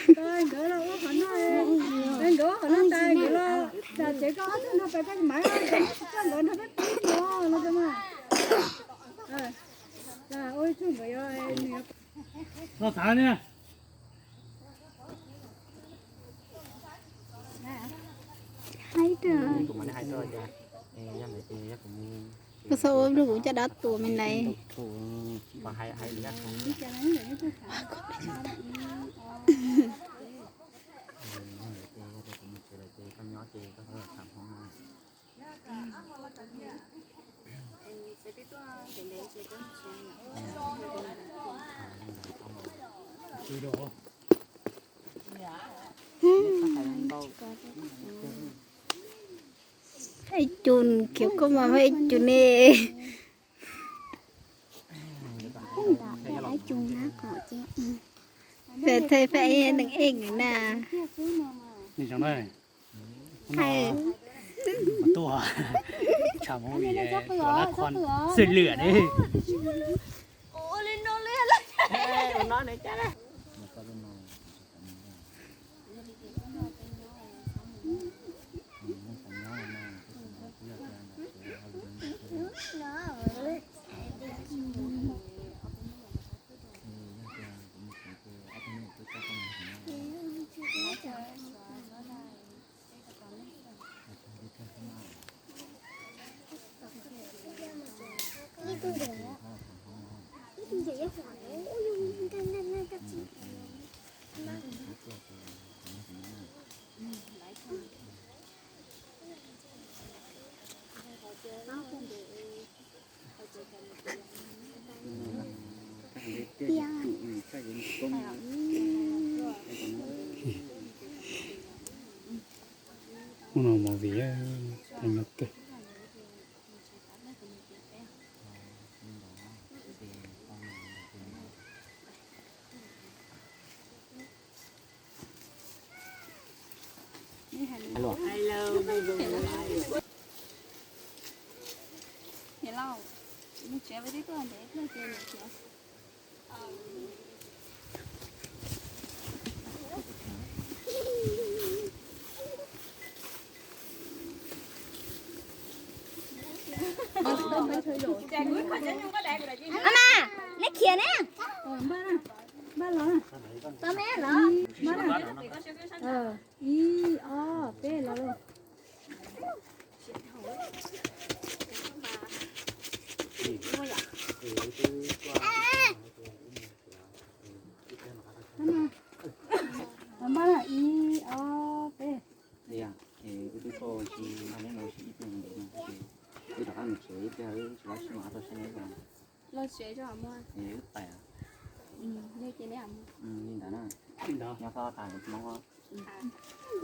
Nkawd los ua qhov no, nkawd ua qhov no tas nkawd los tsev koj ob tug no pas koj mam coj nkawd nrog peb pib no no mas. Ua ib tug nkawd yuav. Los xav ne. Haib rau. Koj txhob ua ib pliag kuv coj dab tuas me ntawd. Ib cum khiav koj mas ib cum ne. Thaj thaj paj neeg eej na. Tuaj, tshav movie, tuaj lab khon xwb lwm ne. Hnub no movie tag nrho kawg. Ab mas, neb khiav ne. Tau me los? Ib, ob, peb los. Ib, ob, peb. Wb twb tuaj tsis noj neb no tsis ib pliag ntev no ces wb rov qab mus tsev ib pliag wb tsis laib sib mam rau sab neb os. Wb pais. Li ntawd na. Nyob txhob tas kuv tsis mob.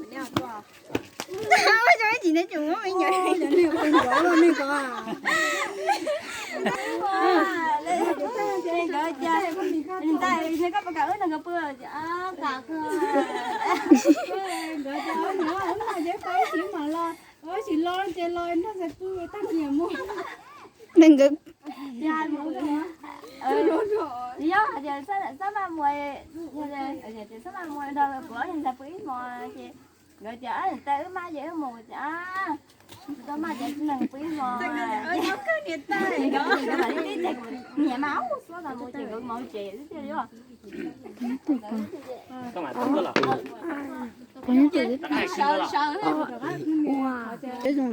Nkawd cov no ces pais ib sim mam los, ib sim los ces los noj xaws pw tag kis mus. Neeg nkawd. Yog hais tias xab maj mus, xab maj mus nrog kuv ob leeg xaws pw ib hmos ces nkawd tias, tab wb maj ces wb mus ces, tsis tau maj ces neeg pw ib hmos. Nkawd mam li tib ces kuv niam mas ub suab tas mus ces nkawd mus tsev xwb tiag li. Peb zoo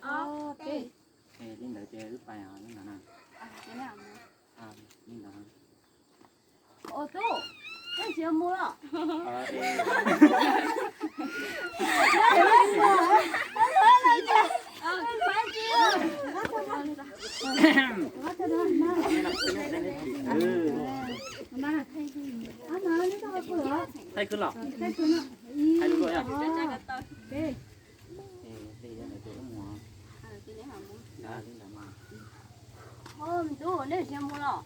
lawv ces. Li ntawd ces wb pais li ntawd na. Li ntawd. Ua tub, koj tsis mus los? Thaij kwv los? Thaij lub tuaj yog. Mus tub, nej tsis mus los?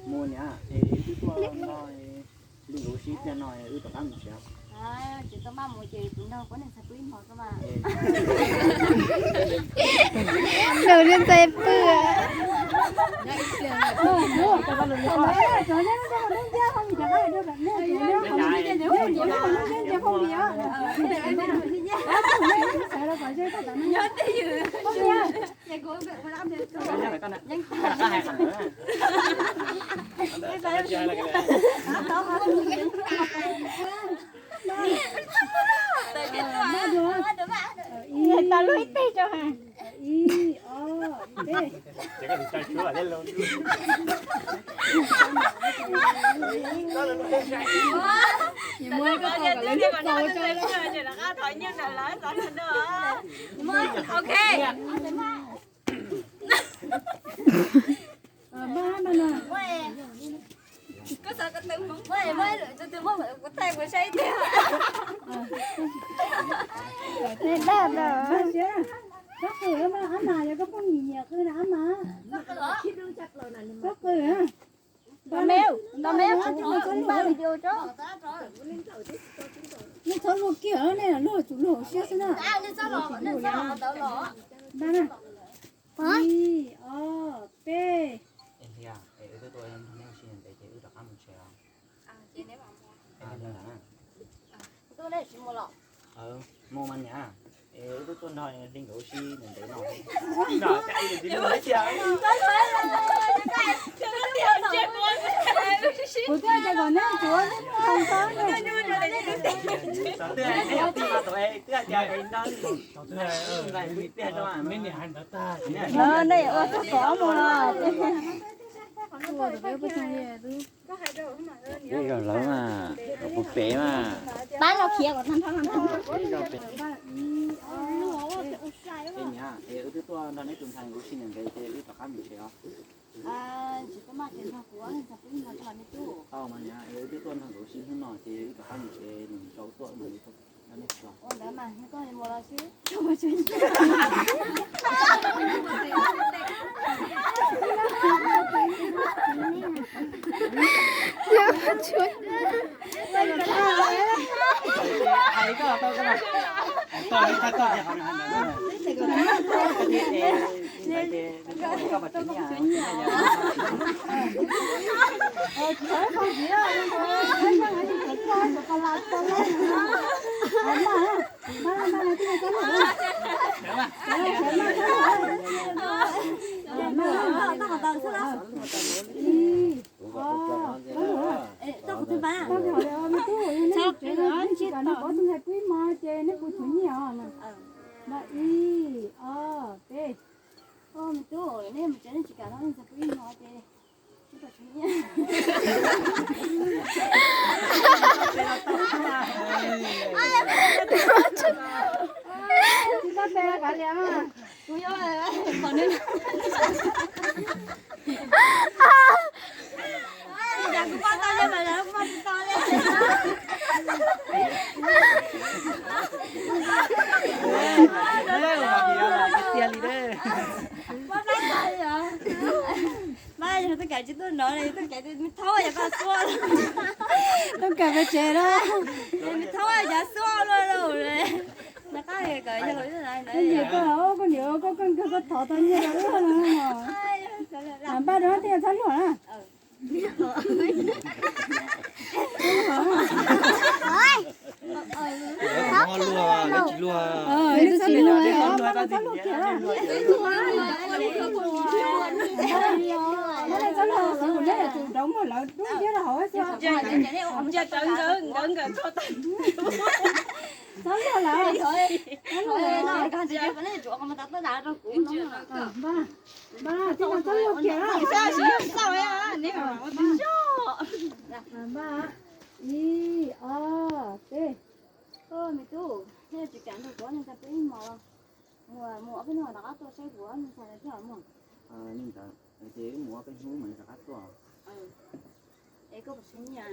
Mus niam, wb twb tuaj no, li nkaus sib pliag no wb rov qab mus tsev. Tsis tau maj mus ces kuv nrog kuv niam ntxhais pw ib hmo xwb mas. Nrog niam ntxhais pw. Tau lub ib teg tso ha. Ib, ob, peb. Ok. Koj xav ko tw hmoov, tus twg muab kuv thaij kuv saib tiag. Txhob qw, Ab Mas yog koj phooj ywg nyiam qw na Ab Mas. Txhob qw. Nta me, nta me, kuv npaj video tso. Nej txhob luag kiag, nej luag tsum luag hauv siab xwb na. Nta na. Ib, ob, peb. Mus mas niam, wb twb tuaj nrog li nkawd ua si ntev ntev no. Kuv twb hais tias kom neb tsuav neb mus hais tau. Twb hais tias neb nrog li, twb hais tias neb niam hais ntawd tag. Nej ua txog kov mus los. Ib zaug lawv mas, kuv pem mas. Pab no khiav kom tag nrho no. Ib zaug pem. Ces niam, es wb twb tuaj nrog neb tus ntxhais nkawd ua si ntev ntev ces wb rov qab mus tsev os. Tsis tau maj ces nrog kuv ua ntxhais pw ib hmo tso me tub. Tau mas niam, es wb twb tuaj nrog nkawd ua si hnub no ces wb rov qab mus tsev, nws tsaus tuaj mas wb tuaj nrog neb tsev os. Ua ntawd mas neb koj mus los xwb. Ib, ob, peb. Me tub, nej mus tsev nej tsis kam nrog ntxhais pw ib hmo ces tsis tau tshuav nyiaj. Tsis tau pes kav liam mas. Kuv yuav kom neb. Kuv pom tau li mas kuv pom tsis tau li. Tiag li. Mas yog twb kav tsis tuaj no, twb kav thaub yog koj xua. Twb kav pes tsev na. Thaub yog xua luaj luaj li. Nws qab li kom yog lus. Koj niam koj koj koj thov tau nyiaj rau wb no. Npaj rau thiaj txhob luag na. Txhob luag, txhob luag kiag. Txhob luag xwb kuv neb yuav tsum rauv muag lawv dub thiab rau hauv xwb. Txhob luag lawm. Txhob luag lawm. Npaj, npaj, txhob luag kiag. Npaj, ib, ob, peb. Me tub, nej tsis kam nrog kuv ua ntxhais pw ib hmo los? Mus, mus ob peb hnub rov qab tuaj saib kuv ua ntxhais thiab mus. Li ntawd ces wb mus ob peb hnub mas rov qab tuaj. Es koj puas tshuav nyiaj?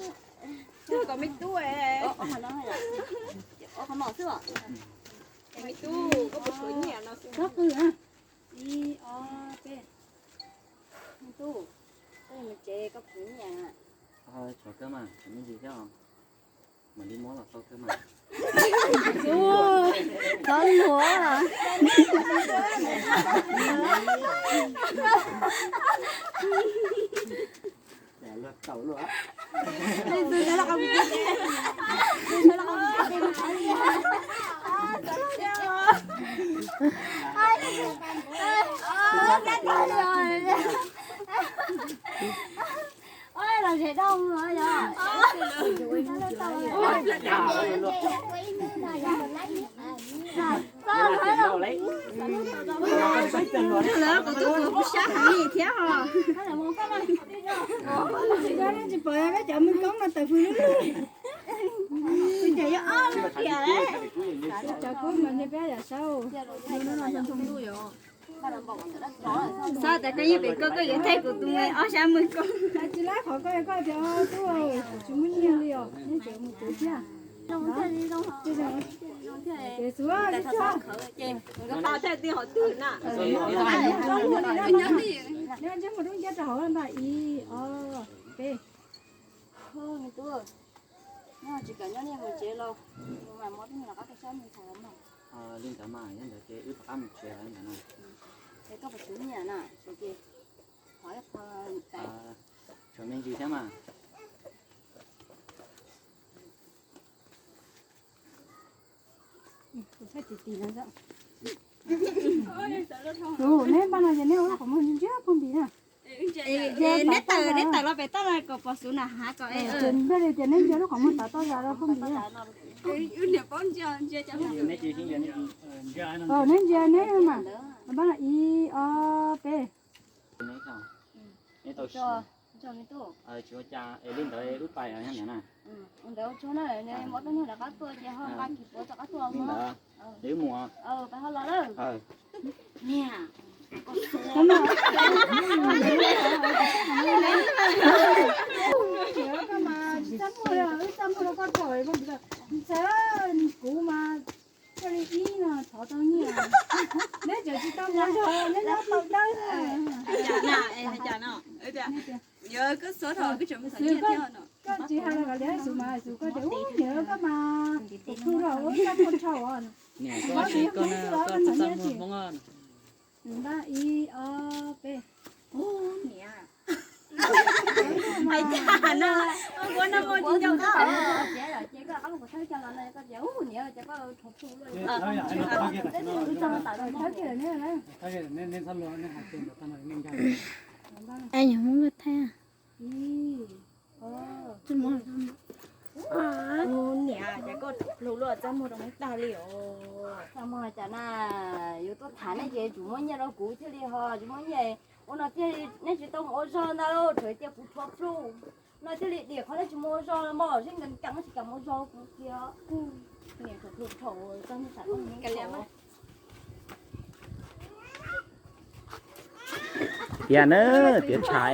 Twb kom me tub, qhov no, qhov no xwb os. Me tub, koj puas tshuav nyiaj no xwb? Koj qw, ib, ob, peb. Me tub, koj yuav mus tsev koj puas tshuav nyiaj? Tshuav kawg mas, tshuav me ntsis thiab os. Mam li muab los tau kawg mas. Txhob luag. Oj, los zem dau yog. Lawv kom tuaj tus kuv sab heev li thiab os. Tsis pom peb cov mws koob no tawm fws lub lub. Ces yog ob lub tiam lawm. Cov koob mas nws peb yam saub. Xav tias koj yeej pem koj, koj yuav thaij kuv tus me ob sab mws koob. Tsis laib qhov koj, koj tias tub tsis muaj nyiaj li os, neb tseem mus tsev thiab. Ces xub, neb ntsej muag dub nciab rau hauv ntag, ib, ob, peb. Me tub, neb tsis kam nyob nej mus tsev los, kuv mam muab peb mus rov qab rau sab me ntxhais los mas. Li ntawd mas, yog ntawd ces wb rov qab mus tsev ntawd na. Es koj puas tshuav nyiaj na? Tshuav ces thov ib qho tais. Tshuav me ntsis thiab mas. Tus thaij tiv tis no. Tus neb npaj no ces neb ua lub qhov muag ntsia phooj ywg na. Neb tawm, neb tawm los pem toj no kom pom xub na hab kom. Npaj li tias neb ntsia lub qhov muag tav toj zas rau phooj ywg. Neb ntsia neb mas. Npaj no ib, ob, peb. Tsis ua cas, es li ntawd wb pais na. Ntawd ua tsaug na, muab tub nyuag rov qab tuaj ces ho nqa kis puav rov qab tuaj. Li ntawd, wb mus. Pais ho los lawm. Niam, koj mas tsis txaj muag, wb txaj muag rau koj thaum ntxhais, kuv mas thiaj li ib no thov tau nyiaj. Neb tseem tsis tau mus zog, neb nyob tau dawb. Hais cas na, hais cas no? Koj tsis hais los kom li xwb mas, xwb koj tias ub niam koj mas tus plhu rau ub txaj muag tshaj os. Niam, koj tsis koj na, koj txaj muag Hmoob. Npaj ib, ob, peb. Ub niam. Hais cas no, koj no koj tsis nco koj. Ces koj rov qab mus kuv thawj coj los no koj tias ub niam ces koj rhuav plhu luaj. Ai yog Hmoob Thaib. Niam, ces koj rhuav plhu luaj txaj muag rau Hmoob tag li os. Txaj muag cas na, yuav tuaj tham nej ces tsum muab nyiaj rau kuv thiaj li ho tsis muab nyiaj. Ua no thiaj neb tsis tau mus ua zog ntag, tsuas tias kuv rhuav plhu no thiaj li dim qhov neb tsis mus ua zog mog, zeb nkees nkees tsis kam mus ua zog kuv tias. Niam, rhuav plhu thaum txaj muag tham koj. Tiag na, tiag tshaj.